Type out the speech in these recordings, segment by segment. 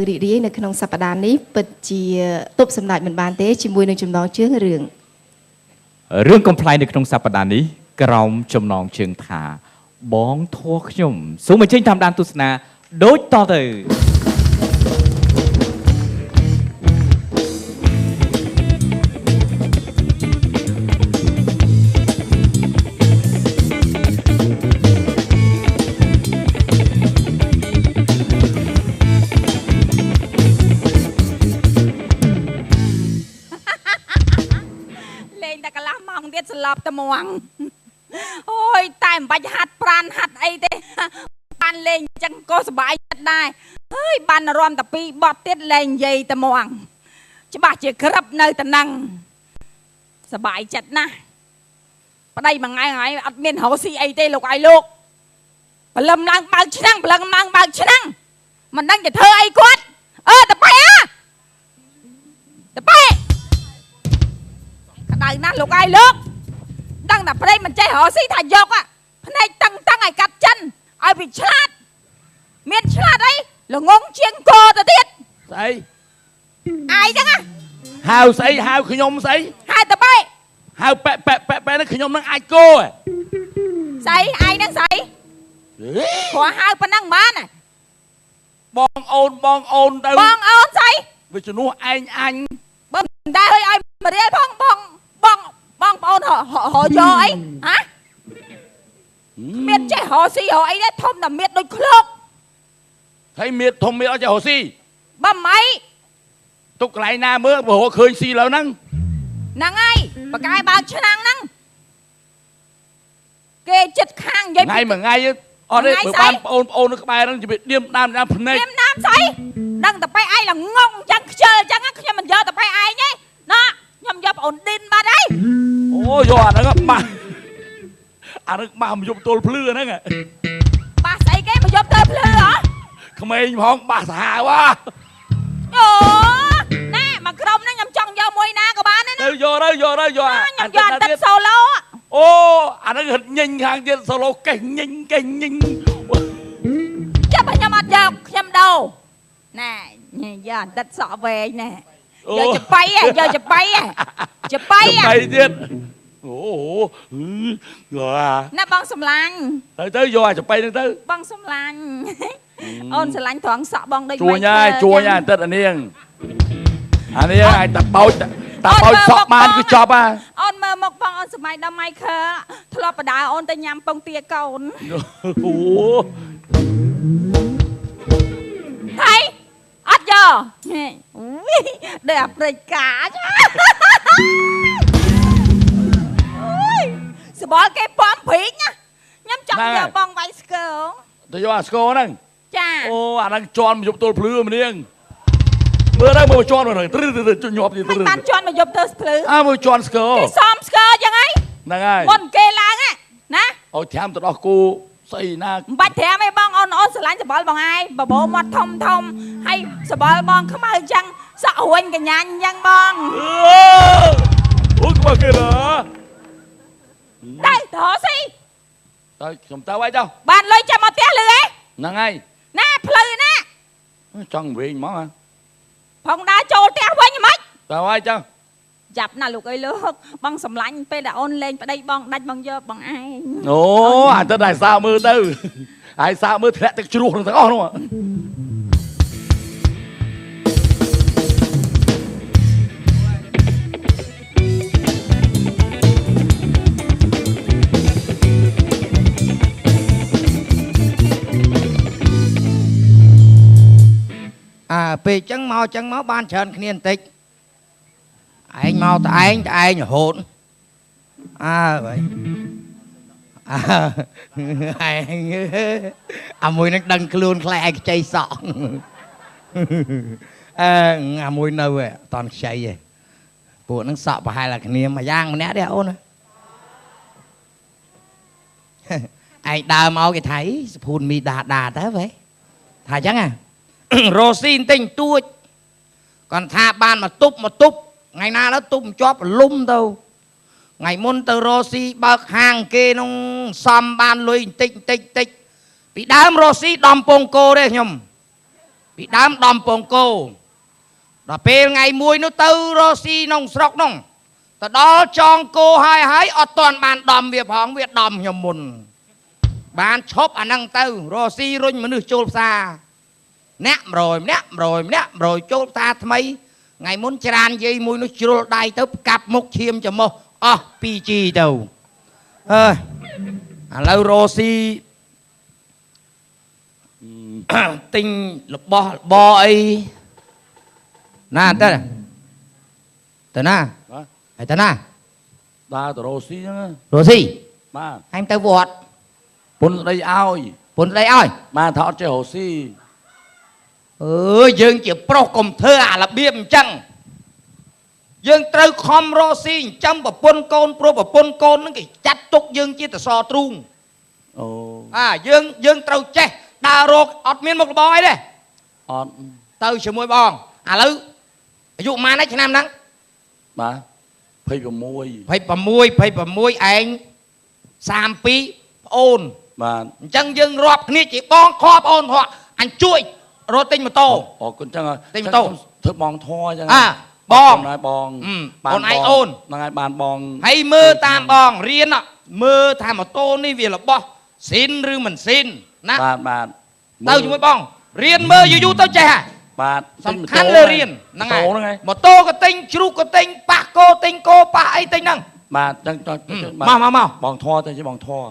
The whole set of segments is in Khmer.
រីករាយនៅក្នុងសប្តាហ៍នេះពិតជាទប់សម្ដេចមិនបានទេជាមួយនឹងចំណងជើងរឿង រឿងកំប្លែងនៅក្នុងសប្តាហ៍នេះក្រោមចំណងជើងថាបងធัวខ្ញុំសូមអញ្ជើញតាមដានទស្សនាដូចតទៅ លេងតែកន្លះម៉ោងទៀតស្លាប់តែមងអូយតែមិនបាច់ហាត់ប្រានហាត់អីទេបានលេងអញ្ចឹងក៏សប្បាយចិត្តដែរហើយបានរំតែពីរបត់ទៀតលេងនិយាយតែមងច្បាស់ជាក្រឹបនៅតំណឹងសប្បាយចិត្តណាស់ប្តីមួយថ្ងៃថ្ងៃអត់មានរកស៊ីអីទេលោកឯងលោកព្រលឹមឡើងបើកឆ្នាំងព្រលឹមឡើងបើកឆ្នាំងមិនដឹងจะធ្វើអីគាត់អឺតប៉ែអាតប៉ែក្តៅណាស់លោកឯងលោកដឹងតែប្តីមិនចេះរកស៊ីថាយកភ្នែកតឹងតឹងឲ្យកាត់ចិនឲ្យវាឆ្លាតមានឆ្លាតអីល្ងងជាងកទៅទៀត ស្អី អាយចឹងណា ហៅស្អីហៅខ្ញុំស្អី ហៅតប៉ែ ហៅប៉ែប៉ែប៉ែប៉ែហ្នឹងខ្ញុំនឹងអាចគោហ៎ ស្អីអាយហ្នឹងស្អីព្រោះហៅប៉ុណ្ណឹងមិនបាន បងអូនបងអូនទៅ បងអូនស្អី វាជំនួសឯងអញ បើមិនដែរឲ្យឲ្យមករៀលផងបងបងបងប្អូនរយកអីហ៎មានចេះរកស៊ីរកអីទេធំតែមានដូចឃ្លោក ហើយមានធំមានអត់ចេះរកស៊ី បើមិន ទុកកន្លែងណាមើលបើរកឃើញស៊ីឡើយហ្នឹង ហ្នឹងហើយបកាយបើកឆ្នាំងហ្នឹងគេចិត្តខាងនិយាយ ថ្ងៃមួយថ្ងៃអត់ទេបើបានប្អូនប្អូននៅក្បែរហ្នឹងជំរាបឌៀមដើមដើមភ្នែក ឌៀមដើមស្អីដឹងតែបែឯងល្ងងអញ្ចឹងខ្ជិលអញ្ចឹងខ្ញុំមិនយកតែបែឯងទេណាខ្ញុំយកប្អូនឌិនបាត់ហើយ អូយកអាហ្នឹងបាសអាហ្នឹងបាសមកយប់ទល់ភ្លឺហ្នឹង បាសស្អីគេមកយប់ទល់ភ្លឺហ៎ ក្មេងផងបាសសាហាវ អូណែមកក្រុមហ្នឹងខ្ញុំចង់យកមួយណាក៏បានដែរ ទៅយកទៅយកទៅយក ខ្ញុំយកអាទឹកសូឡូ អូអាហ្នឹងហិតញញខាងទៀតសូឡូកេះញញកេះញញ ចាប់ខ្ញុំអត់យកខ្ញុំដូរណែយកអាទឹកសក់វែងណែយកចបៃយកចបៃចបៃ ចបៃទៀតអូ ណាបងសំឡាញ់ ទៅទៅយកអាចបៃហ្នឹងទៅ បងសំឡាញ់អូនស្រឡាញ់ត្រង់សក់បងដូច ជួញហើយជួញហើយអាទិត្យអានាងអានេះឲ្យតាបោចតាបោចសក់បានគឺចប់ហ่า អូនមើលមកបងអូនសម័យដល់ម៉ៃខើធ្លាប់បដាអូនទៅញ៉ាំពងទាកូន អូ ថៃអត់យកដូចអាព្រិចកាចាសបល់គេពំព្រីងណាខ្ញុំចង់យកបងវាយស្គរ ទៅយកអាស្គរហ្នឹង ចា អូអាហ្នឹងជន់មកយប់ទល់ភ្លឺម្នាងមើលទៅមើលជន់មកហ្នឹងត្រឹញាប់ទៀត ត្រឹបានជន់មកយប់ទៅភ្លឺ អើមើលជន់ស្គរ គេសំស្គរចឹងហី ហ្នឹងហើយ មុនគេឡើងណា អូត្រាំទៅដោះគូស្អីណា មិនបាច់ត្រាំទេបងអូនអូនស្រឡាញ់សបល់បងឯងបបោមាត់ធំធំហើយសបល់បងខ្មៅចឹងសក់រួញកញ្ញាញចឹងបង អូក្បាលគេណា ទៅទៅស៊ី ទៅខ្ញុំទៅហើយចុះ បានលុយចាំមកផ្ទះលឺហ៎ ហ្នឹងហើយ ណាផ្លូវណា ចង់វិញហ្មងហ៎ ផងដើរចូលផ្ទះវិញហ្មង ទៅហើយចុះ ចាប់ណាលោកអើយលោកបងសម្លាញ់ពេលដែលអូនលេងប្តីបងដាច់បងយកបងឯង អូអាទៅតែសើមើលទៅហើយសើមើលធ្លាក់ទឹកជ្រោះនឹងទាំងអស់នោះ អើពេលចឹងមកចឹងមកបានច្រើនគ្នាបន្តិចឯងមកតែឯងតែឯងរហូតអើបើអើឯងអាមួយនឹងដឹងខ្លួនខ្លែឯងខ្ចីសក់អើអាមួយនៅអត់តន់ខ្ចីទេពួកនឹងសក់ប្រហែលតែគ្នាមួយយ៉ាងម្នាក់ទេអូនឯងដើរមកគេថាសភូនមីដាដាតើវ៉េថាចឹងហ៎រ៉ូស៊ីបន្តិចបន្តួចគាត់ថាបានមកទប់មកទប់ថ្ងៃណាទៅទប់ជាប់លុំទៅថ្ងៃមុនទៅរ៉ូស៊ីបើកហាងគេនោះសំបានលុយបន្តិចបន្តិចបន្តិចពីដើមរ៉ូស៊ីដំពងគោទេខ្ញុំ ពីដើមដំពងគោដល់ពេលថ្ងៃមួយនោះទៅរកស៊ីក្នុងស្រុកនោះទៅដល់ចងគោហើយហើយអត់ទាន់បានដំវាផងវាដំខ្ញុំមុនបានឈប់អាហ្នឹងទៅរកស៊ីរុញមនុស្សចូលផ្សារអ្នក100ម្នាក់100ម្នាក់100ចូលផ្សារថ្មីថ្ងៃមុនច្រានយាយមួយនោះជ្រុលដៃទៅផ្កាប់មុខឈាមច្រមុះអស់ 2G ទៅអើឥឡូវរកស៊ីទិញរបស់របរអីណាទៅទៅណាហើយទៅណាដើរទៅរកស៊ីហ្នឹងរកស៊ីបាទហើយទៅវត្តពុនស្ដីឲ្យពុនស្ដីឲ្យបាទថាអត់ចេះរកស៊ីអើយយើងជាប្រុសកុំធ្វើអារបៀបអញ្ចឹងយើងត្រូវខំរកស៊ីចិញ្ចឹមប្រពន្ធកូនព្រោះប្រពន្ធកូនហ្នឹងគេចាត់ទុកយើងជាតសទ្រូងអូអាយើងត្រូវចេះដើររកអត់មានមុខរបរអីទេអត់ទៅជាមួយបងឥឡូវអាយុប៉ុន្មានហើយឆ្នាំហ្នឹងបាទ26 26 ឯង32ប្អូនបាទអញ្ចឹងយើងរាប់គ្នាជាបងខប្អូនធေါ်អញជួយរត់ទិញម៉ូតូអរគុណចឹងទិញម៉ូតូធ្វើបងធေါ်ចឹងអាបងហើយបងអូនឯងអូនហ្នឹងហើយបានបងហើយមើលតាមបងរៀនមើលថាម៉ូតូនេះវារបស់ស៊ីនឬមិនស៊ីនណាបាទបាទទៅជាមួយបងរៀនមើលយូរយូរទៅចេះហ่ะបាទសំខាន់លើរៀនហ្នឹងហើយម៉ូតូក៏ទិញជ្រូកក៏ទិញប៉ះគោទិញគោប៉ះអីទិញហ្នឹងបាទចឹងមកមកមកបងធေါ်ទៅជាបងធေါ်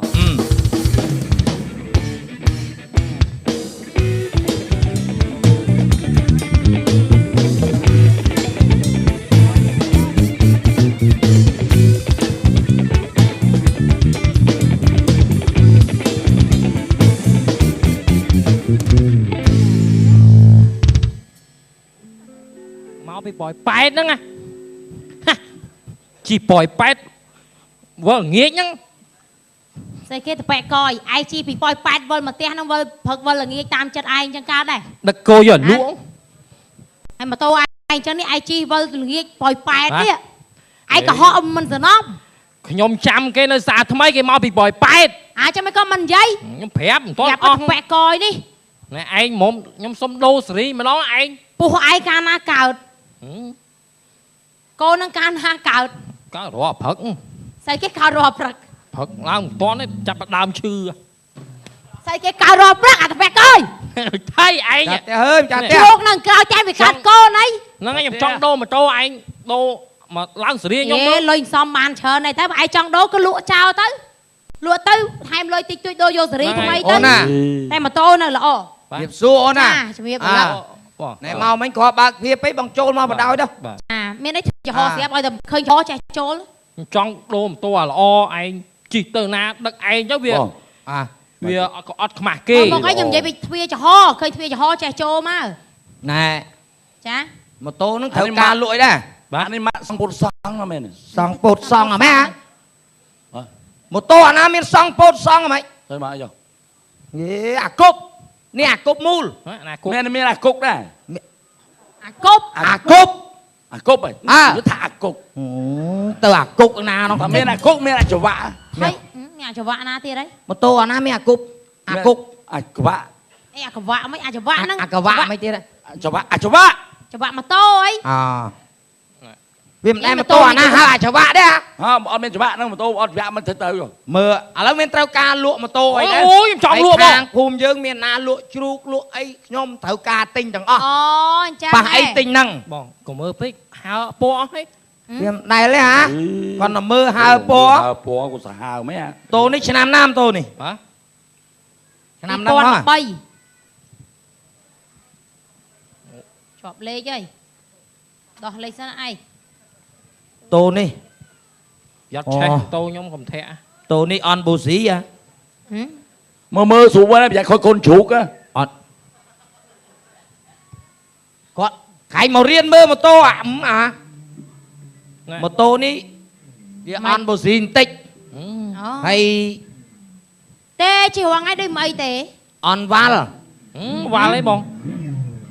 ពីប៉ោយប៉ែតហ្នឹងណាជីប៉ោយប៉ែតវិលងាកហ្នឹងស្អីគេទៅប៉ែកយឯងជីពីប៉ោយប៉ែតវិលមកផ្ទះហ្នឹងវិលព្រឹកវិលល្ងាចតាមចិត្តឯងចឹងកើតដែរដឹកគោយកលក់ហើយម៉ូតូឯងចឹងនេះឯងជីវិលល្ងាចប៉ោយប៉ែតនេះឯងកុហកមិនសំណំខ្ញុំចាំគេនៅសាថ្មីគេមកពីប៉ោយប៉ែតអាចចាំមិនក៏មិននិយាយខ្ញុំប្រាប់មិនទាន់អស់ប៉ែកយនេះណែឯងមុំខ្ញុំសុំដូរសេរីម្ដងឯងពោះឯងកាលណាកើតកូននឹងកាលណាកើតកើតរាល់ព្រឹកស្អីគេកើតរាល់ព្រឹកព្រឹកឡើងមិនទាន់ទេចាប់ដើមឈឺស្អីគេកើតរាល់ព្រឹកអាតប៉ែកអើយថៃឯងចាត់ហើយចាត់លោកនឹងក្រោយតែវាកើតកូនអីហ្នឹងឯងខ្ញុំចង់ដូរម៉ូតូឯងដូរមកឡើងសេរីខ្ញុំមើលលុយសំបានច្រើនហើយតែបើឯងចង់ដូរក៏លក់ចោលទៅលក់ទៅថែមលុយតិចតួចដូរយកសេរីថ្មីទៅតែម៉ូតូនៅល្អជំរាបសួរអូនណាជំរាបល្អណែមកមិញគ្រាន់បើកភាពពេកបងចូលមកបដ ாய் ទៅអាមានអីចំហស្រាប់ឲ្យតែឃើញចំហចេះចូលចង់ដូរម៉ូតូអាល្អឯងជិះទៅណាដឹកឯងទៅវាអាវាក៏អត់ខ្មាស់គេមកឯងខ្ញុំនិយាយពីទ្វារចំហឃើញទ្វារចំហចេះចូលមកណែចាម៉ូតូនឹងត្រូវការលក់អីដែរបាទនេះម៉ាក់សង់ពោតសង់មែនសង់ពោតសង់ហ្មងម៉ូតូអាណាមានសង់ពោតសង់ហ្មងទៅមកអីយោយេអាគប់នេះអាគប់មូលមានអាគុកដែរអាគប់អាគប់អាគប់ហ៎និយាយថាអាគុកទៅអាគុកណានោះតែមានអាគុកមានអាចវៈហើយមានអាចវៈណាទៀតហីម៉ូតូអាណាមានអាគប់អាគុកអាចវៈអីអាកវៈមិនអាចវៈហ្នឹងអាកវៈមិនទៀតអាចវៈអាចវៈចវៈម៉ូតូអីអវាមិនដែរម៉ូតូអាណាហៅអាចវៈទេហ៎អត់មានចវៈហ្នឹងម៉ូតូអត់វៈមិនទៅទៅមើលឥឡូវមានត្រូវការលក់ម៉ូតូអីដែរអូខ្ញុំចង់លក់បងខាងភូមិយើងមានណាលក់ជ្រូកលក់អីខ្ញុំត្រូវការទិញទាំងអស់អូអញ្ចឹងប៉ះអីទិញហ្នឹងបងកុំមើលពេកហើពណ៌អស់ហីវាមិនដែលទេហ่าគាត់តែមើលហើពណ៌ហើពណ៌គាត់សាហាវមែនហ่าតូនេះឆ្នាំណាម៉ូតូនេះបាទឆ្នាំហ្នឹងហ៎ 2013ជាប់លេខហើយដោះលេខសិនឯងតូនេះយ៉ាត់ឆេះតូខ្ញុំកុំធាក់តូនេះអន់បូស៊ីហ៎មើលមើលស្រួលហ្នឹងប្រយ័ត្នខូចកូនជ្រូកអត់គាត់ខៃមករៀនមើលម៉ូតូអាម៉ូតូនេះវាអន់បូស៊ីបន្តិចហើយទេជិះរងថ្ងៃដូចមិនអីទេអន់វ៉ាល់វ៉ាល់អីបង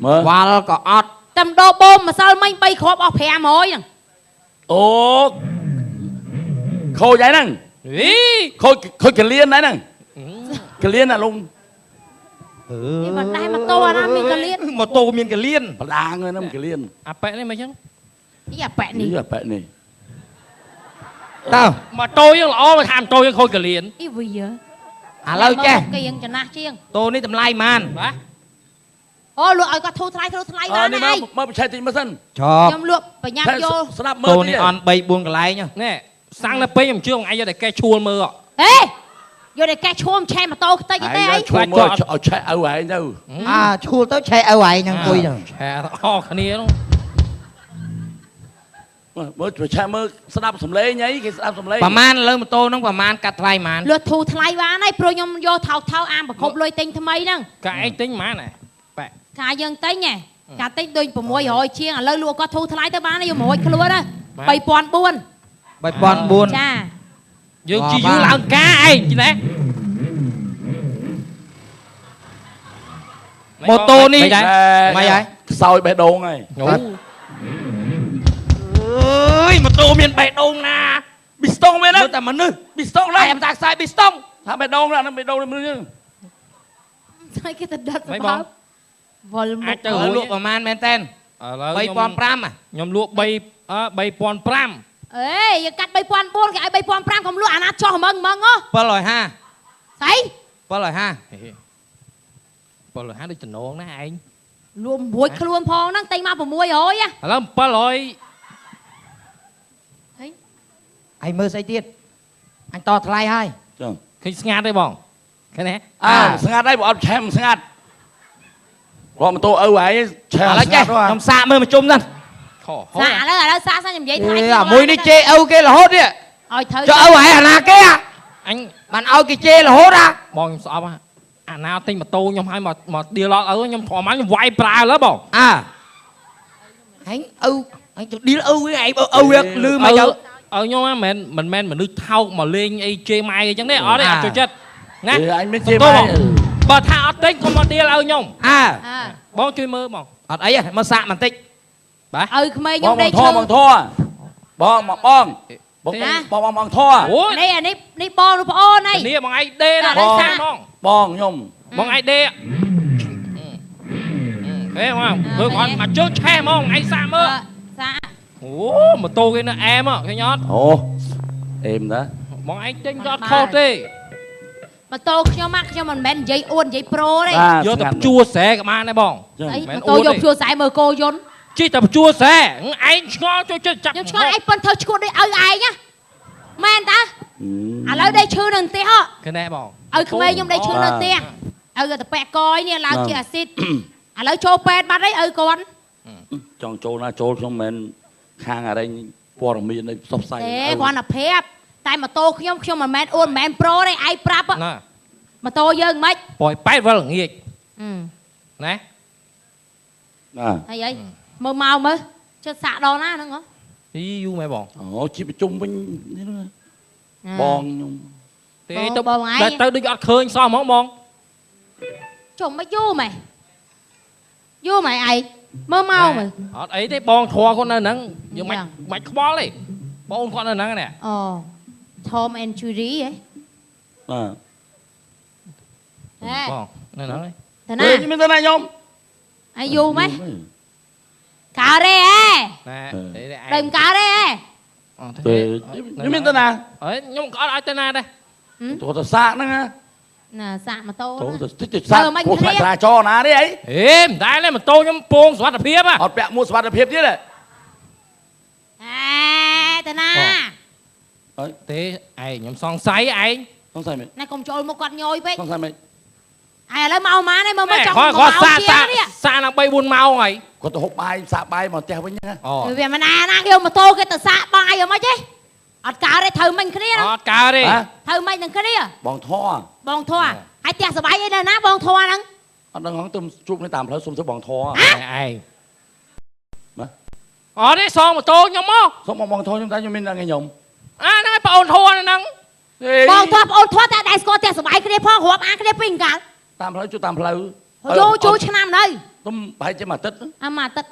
មើលវ៉ាល់ក៏អត់ តែដូរបូមម្សិលមិញ3គ្រាប់អស់500ហ្នឹង អូខូចហើយហ្នឹង អី ខូចខូចកលៀនហើយហ្នឹងកលៀនណាលង នេះមិនដែរម៉ូតូអាណាមានកលៀន ម៉ូតូមានកលៀន បដាងហ្នឹងកលៀន អាប៉ែនេះមិនចឹង នេះអាប៉ែនេះ នេះអាប៉ែនេះ តើ ម៉ូតូយើងល្អមកថាម៉ូតូយើងខូចកលៀន អីវា ឥឡូវចេះ គេយើងចំណាស់ជាង តូនេះតម្លៃប៉ុន្មាន បាទ អូលក់ឲ្យគាត់ធូរថ្លៃធូរថ្លៃបាន នេះ ហើយ មកបច្ចេកតិចមើលសិន ឈប់ ខ្ញុំលក់បញ្ញាប់យល់ ស្ដាប់មើល តូនេះអន់3 4កន្លែង នេះសាំងនៅពេញខ្ញុំជឿងឯងយកតែកេះឈួលមើល ហេយកតែកេះឈួលឆេម៉ូតូខ្ទេចទេអី ឈួលមើលឲ្យឆេះឪឯងទៅ អាឈួលទៅឆេះឪឯងហ្នឹងអង្គុយហ្នឹង ឆេះអស់គ្នានោះ មើលឆេះមើលស្ដាប់សំឡេងអីគេស្ដាប់សំឡេង ប្រហែលលើម៉ូតូហ្នឹងប្រហែលកាត់ថ្លៃប្រហែល លក់ធូរថ្លៃបានហើយព្រោះខ្ញុំយកថោកថោកអាមប្រកបលុយទិញថ្មីហ្នឹង កាឯងទិញប្រហែលណាប៉ែ កាយើងទិញហ៎កាទិញដូច600ជាងឥឡូវលក់គាត់ធូរថ្លៃទៅបានយក100ខ្លួនណា3400 3400 ចា យើងជីយូរឡើងការឯងណា ម៉ូតូនេះមិនហើយ ខ្សោយបេះដូងហើយ អើយម៉ូតូមានបេះដូងណា ប៊ីស្តុងមែនទេ តែមនុស្ស ប៊ីស្តុងណា តែថាខ្សែប៊ីស្តុង ថាបេះដូងណាបេះដូងមនុស្សយើង ស្អីគេទៅដិតសម្បើវល់មុខ ទៅ លក់ប្រហែលមែនតើ ឥឡូវ 3500 ខ្ញុំលក់3 3500 អេយើងកាត់3400គេឲ្យ3500កុំលក់អាណាចោះហ្មងហ្មងហ៎ 750 ស្អី 750 750ដូចចំណងណាឯង លក់មួយខ្លួនផងហ្នឹងទិញមក600ហ៎ ឥឡូវ700 ឯងមើលស្អីទៀតអញតថ្លៃហើយ ចឹង ឃើញស្ងាត់ទេបងឃើញទេ អើស្ងាត់ហើយបើអត់ឆេះមិនស្ងាត់គាត់ម៉ូតូឪឯងឆេះ ឥឡូវចេះខ្ញុំសាកមើលមួយជុំសិន ខុស សាកឥឡូវឥឡូវសាកសិនខ្ញុំនិយាយថ្លៃ អាមួយនេះជេរឪគេរហូតនេះ ឲ្យត្រូវ ចុះឪឯងអាណាគេ អញ បានឲ្យគេជេររហូត បងខ្ញុំស្អប់អាណាទិញម៉ូតូខ្ញុំឲ្យមកឌីឡតឪខ្ញុំធំមកខ្ញុំវាយប្រើលើបង អើឯងឪឯងទៅឌីលឪឯងឪវាលឺមកទៅ ឪខ្ញុំមិនមែនមនុស្សថោកមកលេងអីជេរម៉ែអីចឹងទេអត់ទេអត់ចូលចិត្តណា អញមិនជេរម៉ែ បើថាអត់ទិញកុំមកឌីលឪខ្ញុំ អើ បងជួយមើលបង អត់អីទេមកសាកបន្តិច បាទ ឪក្មេងខ្ញុំដេកឈឺ បងធေါ်បងបងបងបងបងធေါ် នេះអានេះនេះបងឬប្អូនអី នេះបងឯងដេណាបងសាកបង បងខ្ញុំ បងឯងដេហេបងធ្វើគាត់មកជើងឆេះហ្មងឯងសាកមើល សាក អូម៉ូតូគេនៅអែមឃើញអត់ អូអែមណា បងឯងទិញក៏អត់ខុសទេ ម៉ូតូខ្ញុំមកខ្ញុំមិនមែននិយាយអួននិយាយប្រូទេ យកទៅជួស្រែក៏បានដែរបង ម៉ូតូយកជួស្រែមើលគោយន្ត ជិះតែជួស្រែឯងឆ្ងល់ចូលចិត្តចាប់ ខ្ញុំឆ្ងល់ឯងប៉ុនធ្វើឈួតដូចឪឯងណាមែនតាឥឡូវដេកឈឺនៅផ្ទះហ៎ ឃើញទេបង ឪក្មេងខ្ញុំដេកឈឺនៅផ្ទះឪក៏ទៅពាក់កយនេះឡើងជាអាស៊ីតឥឡូវចូលពេទ្យបាត់ហើយឪគាត់ ចង់ចូលណាចូលខ្ញុំមិនខាងអរិញព័ត៌មាននៃផ្សព្វផ្សាយ ទេគ្រាន់តែប្រាប់តែម៉ូតូខ្ញុំខ្ញុំមិនមែនអួនមិនមែនប្រូទេឯងប្រាប់ ណា ម៉ូតូយើងមិន ប៉យប៉ែតវល់ល្ងាចណា ណា ហើយអីមើលមកមើលចិត្តសាក់ដល់ណាហ្នឹងហ៎ អីយូរមែនបង អូជីប្រជុំវិញនេះបងខ្ញុំ ទេទៅតែទៅដូចអត់ឃើញសោះហ្មងបង ចុះមិនយូរម៉េះយូរម៉េះឯងមើលមកមើល អត់អីទេបងធွာគាត់នៅហ្នឹងយើងមិនមិនខ្វល់ទេបងគាត់នៅហ្នឹងនេះ អូ Tom and Jerry ហ៎ បាទ បងនៅហ្នឹងឯង ទៅណា ខ្ញុំមានទៅណាខ្ញុំ អាយូរម៉េះកើតទេហ៎ ណែ ដូចមិនកើតទេហ៎ ទេខ្ញុំមានទៅណា អើខ្ញុំក៏អត់ឲ្យទៅណាដែរ ទៅសាកហ្នឹងណា ណាសាកម៉ូតូ ទៅទៅសាកពួកចរាចរណ៍ណាទេអី ហេមិនដែលទេម៉ូតូខ្ញុំពងសុវត្ថិភាព អត់ពាក់មួកសុវត្ថិភាពទៀតទេ អេទៅណា ទេឯងខ្ញុំសង្ស័យឯង សង្ស័យមែន ណាកុំចូលមកគាត់ញយពេក សង្ស័យមែន ឯឥឡូវមកម៉ានេះមើលមកចង់ មកគាត់សាសាសាឡើង3 4ម៉ោងហើយ គាត់ទៅហូបបាយសាកបាយមកផ្ទះវិញណា វាមិនណាណាគេម៉ូតូគេទៅសាកបាយហ្មងទេអត់កើតទេត្រូវមិញគ្នា អត់កើតទេ ត្រូវមិញនឹងគ្នា បងធေါ် បងធေါ်ហើយផ្ទះសបាយអីនៅណាបងធေါ်ហ្នឹង អត់ដឹងហងទៅជួបគ្នាតាមផ្លូវសុំទៅបងធေါ် ឯងបាទអត់ទេសងម៉ូតូខ្ញុំមក សុំមកបងធေါ်ខ្ញុំតែខ្ញុំមានថ្ងៃខ្ញុំ អាហ្នឹងឯងប្អូនធေါ်ហ្នឹង បងធေါ်ប្អូនធေါ်តែដែរស្គាល់ផ្ទះសបាយគ្នាផងរាប់អានគ្នាពីអង្កាល តាមផ្លូវជួបតាមផ្លូវ យូរជួឆ្នាំនៅ ទុំប្រហែលជាមួយអាទិត្យ អាមួយអាទិត្យ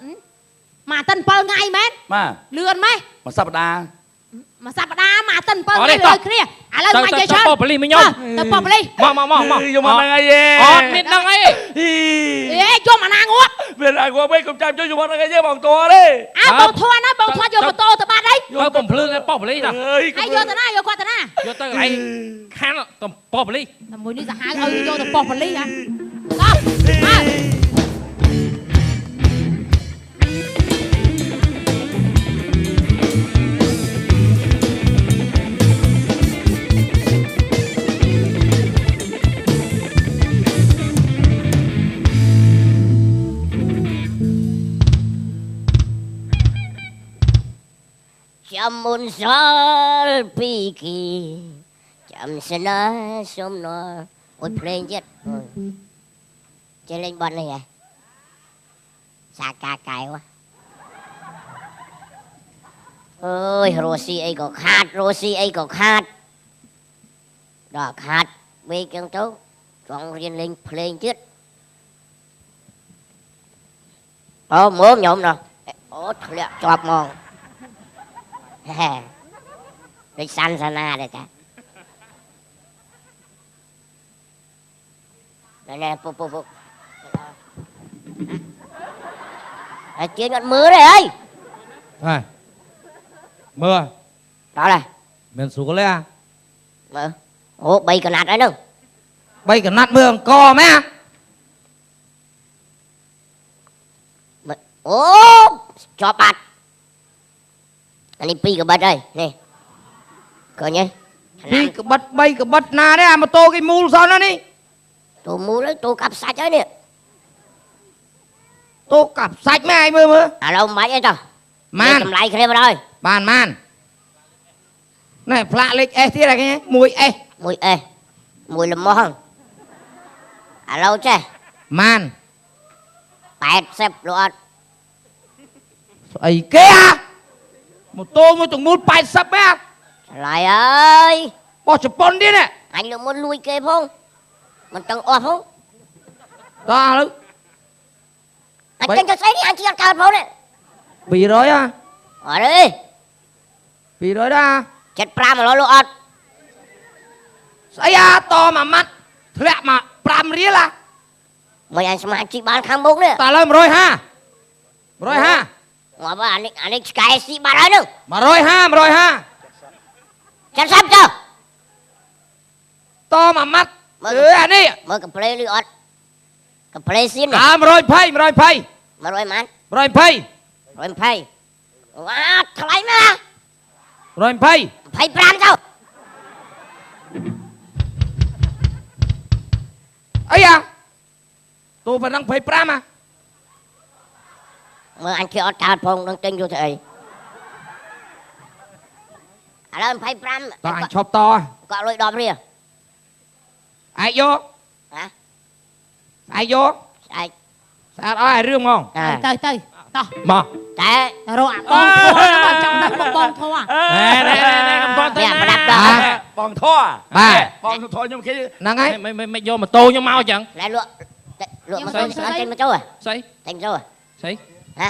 មួយអាទិត្យ7ថ្ងៃមែន បាទ លឿនម៉េះ មួយសប្តាហ៍ មួយសប្តាហ៍មួយអាទិត្យ7ថ្ងៃលើគ្នាឥឡូវមិននិយាយច្រើនទៅប៉ុស្តិ៍ប៉ូលីសមីខ្ញុំទៅប៉ុស្តិ៍ប៉ូលីសមកមកមកមកយកមកហ្នឹងអីអត់មានដឹងអីអេយកមកណាងាប់មានណាងាប់វិញកុំចាំជួយយកមកហ្នឹងអីទេបងតទេអើបងធွာណាបងធွာយកម៉ូតូទៅបាត់អីទៅបំភ្លឺនៅប៉ុស្តិ៍ប៉ូលីសណាហើយយកទៅណាយកគាត់ទៅណាយកទៅកន្លែងខាងទៅប៉ុស្តិ៍ប៉ូលីសតែមួយនេះសាហាវឲ្យយកទៅប៉ុស្តិ៍ប៉ូលីសហ៎តោះអើចាំមុនសល់ពីគីចាំស្នេហ៍សុំណអូយភ្លេងទៀតចេះលេងបទនេះហ៎សាកាកែវអើយរស់ស៊ីអីក៏ខាតរស់ស៊ីអីក៏ខាតដល់ខាតវិញចឹងទៅចង់រៀនលេងភ្លេងទៀតអូមើលខ្ញុំណោះអូធ្លាក់ជាប់ហ្មងដូចសាន់សាណាដែរតាណែពុពុពុហើយជាងអត់មើលទេអីហើយមើលដល់ហើយមានស្រួលទេអាមើលអូ3កណាត់ហើយហ្នឹង3កណាត់មើលអង្គមែនអូជាប់បាត់អានេះ2កបិតហើយនេះឃើញទេ2កបិត3កបិតណាទេអាម៉ូតូគេមូលសោះណានេះតូមូលហើយតូកាប់សាច់ហើយនេះតូកាប់សាច់មែនឯងមើលមើលឥឡូវមិនបាច់អីតោះម៉ានតម្លៃគ្នាមកហើយបានម៉ានណែផ្លាកលេខ S ទៀតហ្នឹង 1S 1S មួយលំហឥឡូវចេះម៉ាន80លក់អត់ស្អីគេអាម៉ូតូមួយទាំងមូល80មែនថ្លៃអើយបោះជប៉ុនទៀតនេះអញលើកមុនលួចគេផងមិនទាំងអស់ផងតោះឥឡូវអញចេញទៅស្អីនេះអញជិះអត់កើតផងនេះ200ហ៎អត់ទេ200ដែរ75ឥឡូវលក់អត់ស្អីអាតមួយម៉ាត់ធ្លាក់មក5រៀលហ៎មិនអញស្មានជិះបានខាងមុខនេះតើឥឡូវ150 150ងាប់អានេះអានេះឆ្កែស៊ីបាត់ហើយនោះ150 150 70ចុះតមួយម៉ាត់អឺអានេះមើលកាផ្លេឬអត់កាផ្លេស៊ីនអើ120 120 100ម៉ាន120 120វ៉ាថ្លៃណាស់120 25ចុះអីអាទូប៉ុណ្ណឹង25អាមើលអញគេអត់កើតផងនឹងទិញយកទៅអីឥឡូវ25តោះអញឈប់តកក់លុយ10រៀលឯងយកហ៎ឯងយកស្អែកស្អាតអស់ឲ្យរឿងហ្មងទៅទៅតោះមកតែរកអាបងធွာបងចង់ដឹងមកបងធွာណែណែណែកំតទៅណាបងធွာបាទបងធွာខ្ញុំគេហ្នឹងហើយមិនយកម៉ូតូខ្ញុំមកអញ្ចឹងណែលក់លក់ម៉ូតូទិញម៉ូតូហ៎ស្អីទិញម៉ូតូស្អីហ៎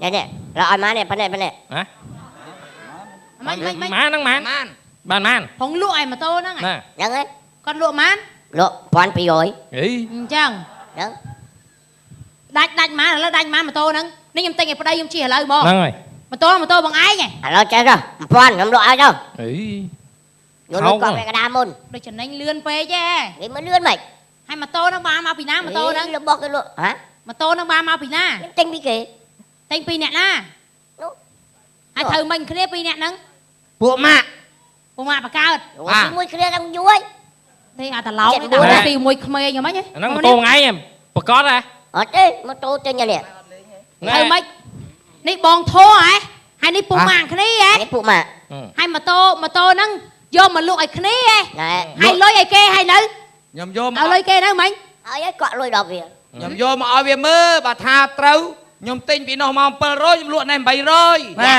នេះនេះរកឲ្យម៉ានេះប៉ុណ្ណេះប៉ុណ្ណេះហ៎ម៉ាហ្នឹងម៉ាបានម៉ានផងលក់ឲ្យម៉ូតូហ្នឹងហ្នឹងហើយគាត់លក់ម៉ានលក់1200អីអញ្ចឹងហ្នឹងដាច់ដាច់ម៉ានឥឡូវដាច់ម៉ានម៉ូតូហ្នឹងនេះខ្ញុំទិញឲ្យប្តីខ្ញុំជិះឥឡូវហ្មងហ្នឹងហើយម៉ូតូម៉ូតូបងឯងឥឡូវចេះទៅ1000ខ្ញុំលក់ឲ្យទៅអីយកលុយកក់ពាក់កណ្ដាលមុនដូចចំណេញលឿនពេកទេគេមិនលឿនម៉េចហើយម៉ូតូហ្នឹងបានមកពីណាម៉ូតូហ្នឹងរបស់គេលក់ហ៎ម៉ូតូហ្នឹងបានមកពីណាខ្ញុំទិញពីគេទិញពីអ្នកណានោះហើយត្រូវមិញគ្នាពីអ្នកហ្នឹងពួកម៉ាក់ពួកម៉ាក់បកើតមួយគ្នាទាំងយូរហើយទេអាតឡោកនេះដាក់ស៊ីមួយក្មេងហ្មងហ្នឹងម៉ូតូថ្ងៃប្រកាសហ៎អត់ទេម៉ូតូទិញអានេះត្រូវម៉េចនេះបងធោហ៎ហើយនេះពួកម៉ាក់គ្នាហ៎នេះពួកម៉ាក់ហើយម៉ូតូម៉ូតូហ្នឹងយកមកលក់ឲ្យគ្នាហ៎ហើយលុយឲ្យគេហើយនៅខ្ញុំយកមកឲ្យលុយគេនៅមិញហើយកក់លុយ10រៀលខ្ញុំយកមកឲ្យវាមើលបើថាត្រូវខ្ញុំទិញពីនោះមក700ខ្ញុំលក់ណែ800ណា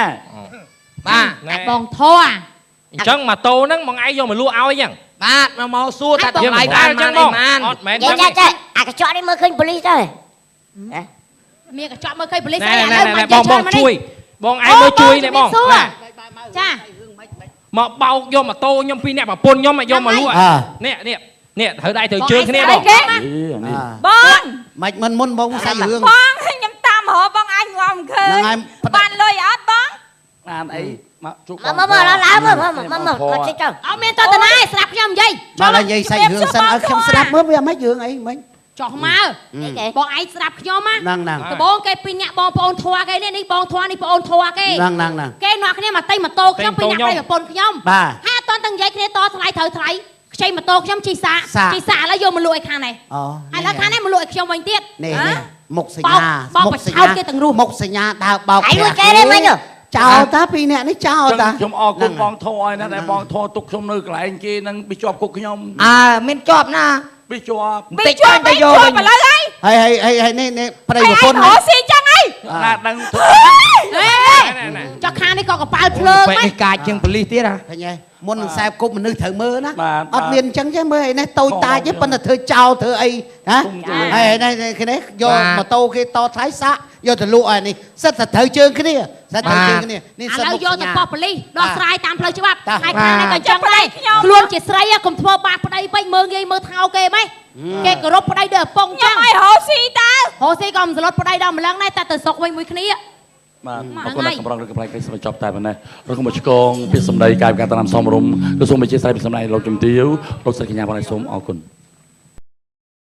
បាទបងធោអញ្ចឹងម៉ូតូហ្នឹងបងឯងយកមកលក់ឲ្យអញ្ចឹងបាទមកសួរថាតម្លៃបានប៉ុន្មានអត់មែនអញ្ចឹងចេះអាកញ្ចក់នេះមើលឃើញប៉ូលីសទៅ មានកញ្ចក់មើលឃើញប៉ូលីសអីឥឡូវមក បងជួយបងឯងមើលជួយនេះបង ចា មកបោកយកម៉ូតូខ្ញុំពីរអ្នកប្រពន្ធខ្ញុំយកមកលក់នេះនេះនេះត្រូវដៃត្រូវជើងគ្នាបង គេ នេះ បង មិនមិនមុនបងសាច់រឿង បងខ្ញុំតាមរកបងអញងំឃើញបានលុយអត់បង បានអីមកជួប មកមកឡើងមកមកមកគាត់ជិះទៅ អត់មានតតណាស្ដាប់ខ្ញុំនិយាយ មកនិយាយសាច់រឿងសិនឲ្យខ្ញុំស្ដាប់មើលវាមិនរឿងអីមិញ ចោះមកបងឯងស្ដាប់ខ្ញុំណា ហ្នឹងហ្នឹង ដបងគេពីរអ្នកបងប្អូនធွာគេនេះបងធွာនេះប្អូនធွာគេ ហ្នឹងហ្នឹងហ្នឹង គេនាំគ្នាមកទិញម៉ូតូខ្ញុំពីរអ្នកប្តីប្រពន្ធខ្ញុំហើយអត់តន់ទាំងនិយាយគ្នាតថ្លៃត្រូវថ្លៃខ្ចីម៉ូតូខ្ញុំជិះសាជិះសាឥឡូវយកមកលក់ឲ្យខាងនេះឥឡូវខាងនេះមកលក់ឲ្យខ្ញុំវិញទៀត នេះនេះមុខសញ្ញាមុខសញ្ញា គេទាំងរស់ មុខសញ្ញាដើរបោក ឯងលួចគេទេមិញ ចោលតាពីរអ្នកនេះចោលតា ខ្ញុំអរគុណបងធေါ်ឲ្យណាដែលបងធေါ်ទុកខ្ញុំនៅកន្លែងគេនឹងពីជាប់គុកខ្ញុំ អើមានជាប់ណា ពីជាប់ បន្តិចទៅយកវិញ ឥឡូវ ហើយហើយហើយនេះនេះប្តីប្រពន្ធ អូស៊ីចឹងអី ណាដឹង ចុះខាងនេះក៏កប៉ាល់ភ្លើង នេះកាចជាងប៉ូលីសទៀតហ៎ ឃើញទេមុននឹងខ្សែគប់មនុស្សត្រូវមើលណាអត់មានអញ្ចឹងទេមើលឯនេះតូចតាចទេប៉ុន្តែធ្វើចោលធ្វើអីណាហើយនេះនេះយកម៉ូតូគេតថ្លៃសាក់យកទៅលក់ឲ្យនេះសិតតែត្រូវជើងគ្នាសិតត្រូវជើងគ្នានេះ សិតឥឡូវយកទៅប៉ុស្តិ៍ប៉ូលីសដោះស្រាយតាមផ្លូវច្បាប់ហើយខាងនេះក៏ចឹងដែរខ្លួនជាស្រីកុំធ្វើបាបប្តីពេកមើលងាយមើលថោគេម៉េចគេគោរពប្តីដូចឪពុកចឹង ខ្ញុំឲ្យរកស៊ីតើរកស៊ីក៏មិនស្លុតប្តីដល់ម្លឹងដែរតែទៅស្រុកវិញមួយគ្នា បាទអរគុណដល់កម្រងឬកំឡៃកិច្ចសូមចប់តែប៉ុណ្ណេះរកមកឆ្កងពីសម្ដីកាយវិការតាមសមរម្យក៏សូមអធិស្ឋានពីសម្ដីលោកជំទាវលោកស្រីកញ្ញាបងសូមអរគុណ។